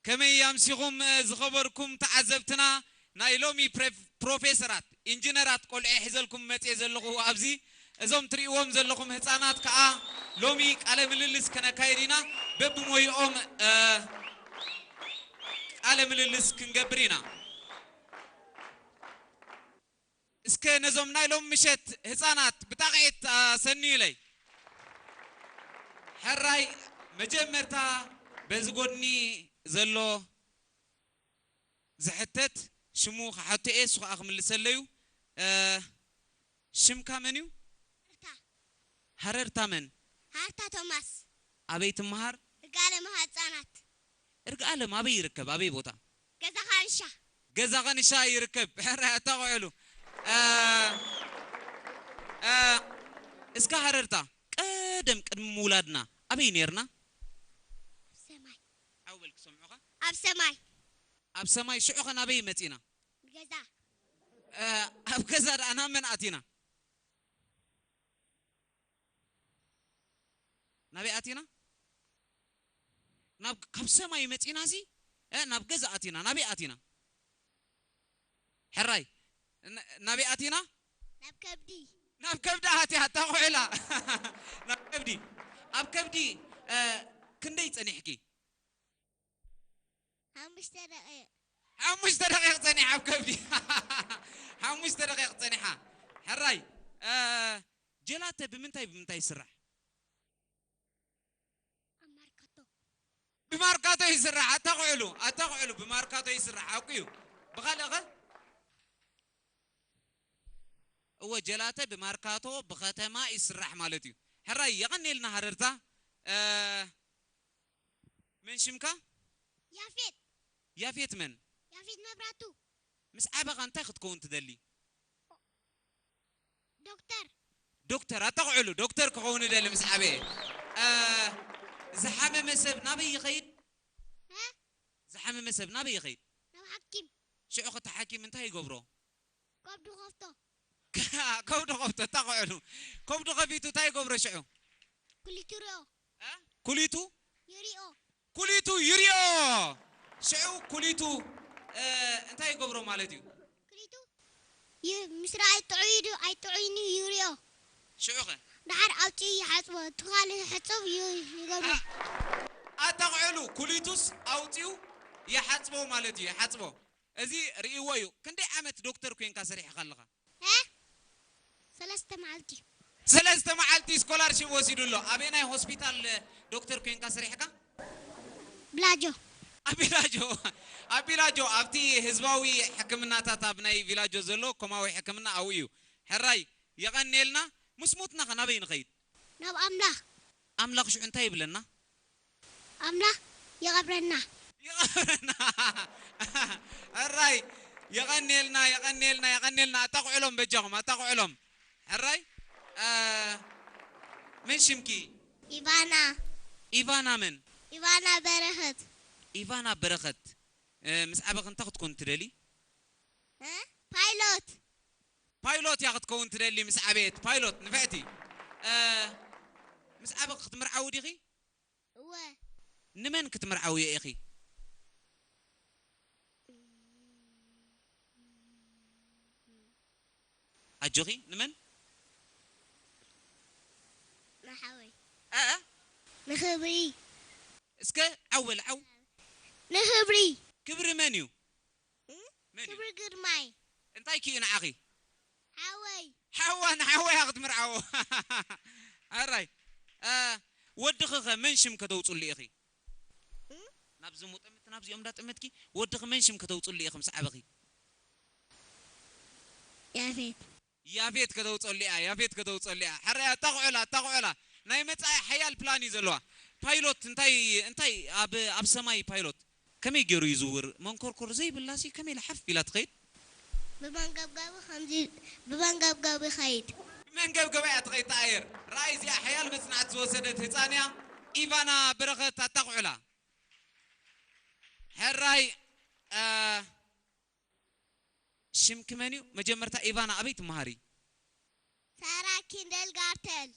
ከመይ ኣምሲኹም ዝኸበርኩም ተዓዘብትና? ናይ ሎሚ ፕሬፍ-፣ ፕሮፌሰራት፣ ኢንጂነራት ቆልዑ ሒዘልኩም መጽየ ዘለኹ ኣብዚ። እዞም ትርእይዎም ዘለኹም ህጻናት ከኣ ሎሚ ቃለ ምልልስ ከነካይድ ኢና። በብሞይኦም፣ እ፣ ቃለ ምልልስ ክንገብር ኢና። እስከ ነዞም ናይ ሎም ምሸት ህጻናት ብጣቕዒት ኣሰንዩለይ። ሕራይ፣ መጀመርታ በዚ ጎድኒ ዘሎ ዝሕተት ሽሙ ክሓቶ እየ፣ እሱ ኸኣ ክምልሰለዩ። እ፣ ሽምካ መን እዩ? ሃረርታ። ሃረርታ መን? ሃረርታ ቶማስ። ኣበይ ትመሃር? እርጋለ መሃ ህጻናት። እርጋለም ኣበይ ይርከብ? ኣበይ ቦታ? ገዛ ካንሻ። ገዛ ካንሻ ይርከብ። ሕራይ ኣታቑዕሉ። እ፣ እ፣ እስከ ሃረርታ፣ ቀደም ቅድሚ ምውላድና ኣበይ ኔርና? ኣብ ሰማይ። ዓው በል ክሰምዑኻ። ኣብ ሰማይ። ኣብ ሰማይ፣ ሽዑ ኸ ናበይ መጺና? ገዛ። እ፣ ኣብ ገዛ ደኣ ናብ መን ኣቲና? ናበይ ኣቲና? ናብ፣ ካብ ሰማይ መጺናሲ፣ እ፣ ናብ ገዛ ኣቲና። ናበይ ኣቲና? ሕራይ፣ ን-፣ ናበይ ኣቲና? ናብ ከብዲ። ናብ ከብዲ ኣትያ፣ ኣታ ኹዕላ። ናብ ከብዲ። ኣብ ከብዲ፣ እ፣ ክንደይ ጸኒሕኪ? ሓሙሽተ ደቂቕ። ሓሙሽተ ደቂቕ ጸኒሓ ኣብ ከብዲ። ሓሙሽተ ደቂቕ ጸኒሓ። ሕራይ፣ እ፣ ጀላተ ብምንታይ ብምንታይ ይስራሕ? ኣብ ማርካቶ። ብማርካቶ ይስራሕ። ኣታ ኹዕሉ፣ ኣታ ኹዕሉ፣ ብማርካቶ ይስራሕ። ሓቁ እዩ። ብኻልእ ኸ? እወ፣ ጀላተ ብማርካቶ ብኸተማ ይስራሕ ማለት እዩ። ሕራይ፣ የቐንየልና ሃረርታ። እ፣ መን ሽምካ? ያፌት። ያፌት መን? ያፌት መብራቱ። ምስ ዓበኻ እንታይ ክትከውን ትደሊ? ዶክተር። ዶክተር፣ ኣታ ኹዕሉ፣ ዶክተር ክኸውን እደሊ ምስ ዓበየ። እ፣ ዝሓመመ ሰብ ናበይ ይኸይድ? እ? ዝሓመመ ሰብ ናበይ ይኸይድ? ናብ ሓኪም። ሽዑ ኸ እቲ ሓኪም እንታይ ይገብሮ? ከብዱ ከፍቶ። ከብዱ ከፍቶ፣ ኣታ ኹዕሉ። ከብዱ ከፊቱ እንታይ ይገብሮ ሽዑ? ኩሊቱ ሪኦ። እ? ኩሊቱ? ይሪኦ። ኩሊቱ ይሪኦ። ሽዑ ኩሊቱ፣ እ፣ እንታይ ይገብሮ ማለት እዩ? ኩሊቱ ይ-፣ ምስ ረኣየ ጥዑይ ዶ ኣይጥዑይን ይሪኦ። ሽዑ ኸ? ደሓር ኣውፂኡ ይሓፅቦ። እቲ ካልእ ሕፅብ ይ-፣ ይገብሮ። ኣ-፣ ኣታ ኹዕሉ፣ ኩሊቱስ ኣውፂኡ ይሓፅቦ ማለት እዩ፣ ይሓፅቦ። እዚ ርእይዎ እዩ። ክንደይ ዓመት ዶክተር ኮይንካ ሰሪሕካ ኣለኻ? እ? ሰለስተ መዓልቲ። ሰለስተ መዓልቲ ስኮላርሺፕ ወሲዱ ኣሎ። ኣበየናይ ሆስፒታል ዶክተር ኮይንካ ሰሪሕካ? ቪላጆ። ኣብ ቪላጆ። ኣብ ቪላጆ፣ ኣብቲ ህዝባዊ ሕክምናታት ኣብ ናይ ቪላጆ ዘሎ ኮማዊ ሕክምና ኣብኡ እዩ። ሕራይ፣ የቐንየልና። ምስ ሞትና ኸ ናበይ ንኸይድ? ናብ ኣምላኽ። ኣምላኽ ሽዑ እንታይ ይብለና? ኣምላኽ ይቐብረና። ይቐብረና። ሕራይ፣ የቐንየልና፣ የቐንየልና፣ የቐንየልና። ኣታ ኹዕሎም በጃኹም፣ ኣታ ኹዕሎም። ሕራይ፣ እ፣ መን ሽምኪ? ኢቫና። ኢቫና መን? ኢቫና በረኸት። ኢቫና በረኸት። እ፣ ምስ ዓበኺ እንታይ ክትኮን ትደሊ? እ? ፓይሎት። ፓይሎት እያ ክትከውን ትደሊ ምስ ዓበየት። ፓይሎት፣ ንፍዕቲ። እ፣ ምስ ዓበኺ ክትምርዓዊ ዲኺ? እወ። ንመን ክትምርዓውዮ ኢኺ? ኣጆኺ፣ ንመን? ንሓወይ። እ፣ እ? ንኽብሪ። እስከ ዓው በል፣ ዓው። ንኽብሪ። ክብሪ መን እዩ? እ? መን እዩ? ክብሪ ግርማይ። እንታይ ክዩ ንዓኺ? ሓወይ። ሓዋ፣ ንሓወያ ክትምርዓዎ። ኣራይ። እ፣ ወድኺ ኸ መን ሽም ከተውፅሉ ኢኺ? እ? ናብዚ ሙጥምት፣ ናብዚኦም እንዳጥመትኪ፣ ወድኺ መን ሽም ከተውፅሉ ኢኺ ምስ ዓበኺ? ያፌት። ያፌት ከተውፀሉ እያ፣ ያፌት ከተውፀሉ እያ። ሕራይ፣ ኣታ ኹዕላ፣ ኣታ ኹዕላ። ናይ መጻኢ ሓያል ፕላን እዩ ዘለዋ። ፓይሎት እንታይ፣ እንታይ ኣብ፣ ኣብ ሰማይ ፓይሎት ከመይ ገይሩ ይዝውር? መንኮርኮር ዘይብላሲ ከመይ ኢላ ሓፍ ኢላ ትኸይድ? ብመንገብገቢ ከምዚ፣ ብመንገብገቢ ይኸይድ። ብመንገብገቢ እያ ትኸይድ፣ ተኣየር። ረኣይ፣ እዚኣ ሓያል መጽናዕቲ ዝወሰደት ህጻን እያ። ኢቫና በረኸት፣ ኣታ ኹዕላ። ሕራይ፣ እ፣ ሽምኪ መን እዩ? መጀመርታ ኢቫና ኣበይ ትመሃሪ? ሳራ ኪንደርጋርተን።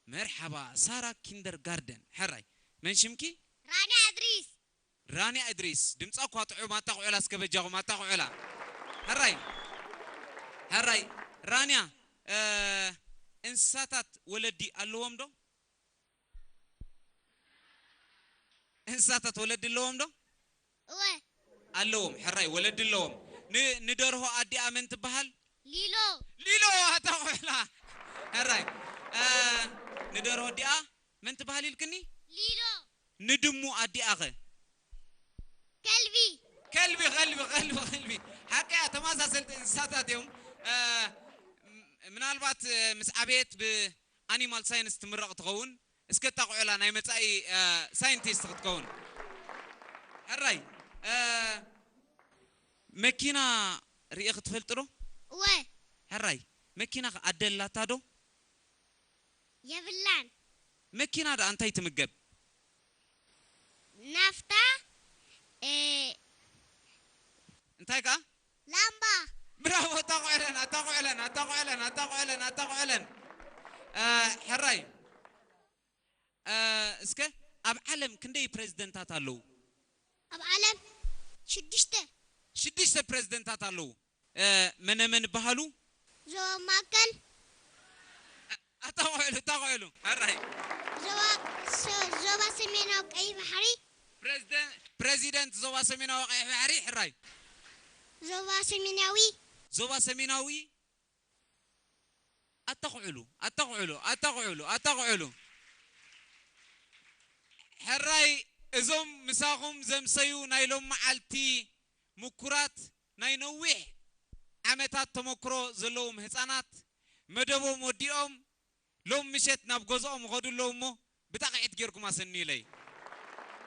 መርሓባ፣ ሳራ ኪንደርጋርደን። ሕራይ። መን ሽምኪ? ራኒ ኣድሪስ። ራንያ እድሪስ፣ ድምጻ እኳ ጥዑም። ኣታ ኩዕላ እስከ በጃኹም፣ ኣታ ኩዕላ። ሕራይ፣ ሕራይ። ራንያ፣ እ፣ እንስሳታት ወለዲ ኣለዎም ዶ? እንስሳታት ወለዲ ኣለዎም ዶ? እወ። ኣለዎም። ሕራይ፣ ወለዲ ኣለዎም። ን-፣ ንደርሆ ኣዲኣ መን ትበሃል? ሊሎ። ሊሎ። ኣታ ኩዕላ። ሕራይ፣ እ፣ ንደርሆ ኣዲኣ መን ትበሃል ኢልክኒ? ሊሎ። ንድሙ ኣዲኣኸ? ከልቢ። ከልቢ፣ ከልቢ፣ ከልቢ፣ ከልቢ። ሓቀያ፣ ተመሳሰልቲ እንስሳታት እዮም። እ፣ ም-፣ ምናልባት፣ እ፣ ምስ ዓበየት ብኣኒማል ሳይንስ ትምረቕ ትኸውን። እስከ እታ ኩዕላ ናይ መጻኢ፣ እ፣ ሳይንቲስት ክትከውን። ሕራይ፣ እ፣ መኪና ርኢኺ ትፈልጢ ዶ? እወ። ሕራይ፣ መኪና ከ ኣደ ኣላታ ዶ? የብላን። መኪና ደኣ እንታይ ትምገብ? ናፍታ። እ፣ እንታይ ከኣ? ላምባ። ብራቮ፣ ኣታ ኩዕለን፣ ኣታ ኩዕለን፣ ኣታ ኩዕለን፣ ኣታ ኩዕለን፣ ኣታ ኩዕለን። እ፣ ሕራይ፣ እ፣ እስከ ኣብ ዓለም ክንደይ ፕሬዝደንታት ኣለዉ? ኣብ ዓለም ሽዱሽተ። ሽዱሽተ ፕሬዝደንታት ኣለዉ። እ፣ መነ መን ይበሃሉ? ዞባ ማእከል። ኣታ ኩዕሉ፣ ኣታ ኩዕሉ። ሕራይ። ዞባ፣ ሶ-፣ ዞባ ሰሜናዊ ቀይሕ ባሕሪ። ፕሬዝደንት፣ ፕሬዚደንት ዞባ ሰሜናዊ ቀይሕ ባሕሪ። ሕራይ። ዞባ ሰሜናዊ። ዞባ ሰሜናዊ። ኣታ ኩዕሉ፣ ኣታ ኩዕሉ፣ ኣታ ኩዕሉ፣ ኣታ ኩዕሉ። ሕራይ፣ እዞም ምሳኹም ዘምሰዩ ናይ ሎም መዓልቲ ምኩራት፣ ናይ ነዊሕ ዓመታት ተመክሮ ዘለዎም ህጻናት፣ መደቦም ወዲኦም ሎም ምሸት ናብ ገዝኦም ይኸዱ ኣለዉ እሞ፣ ብጣቕዒት ጌርኩም ኣሰንዩለይ።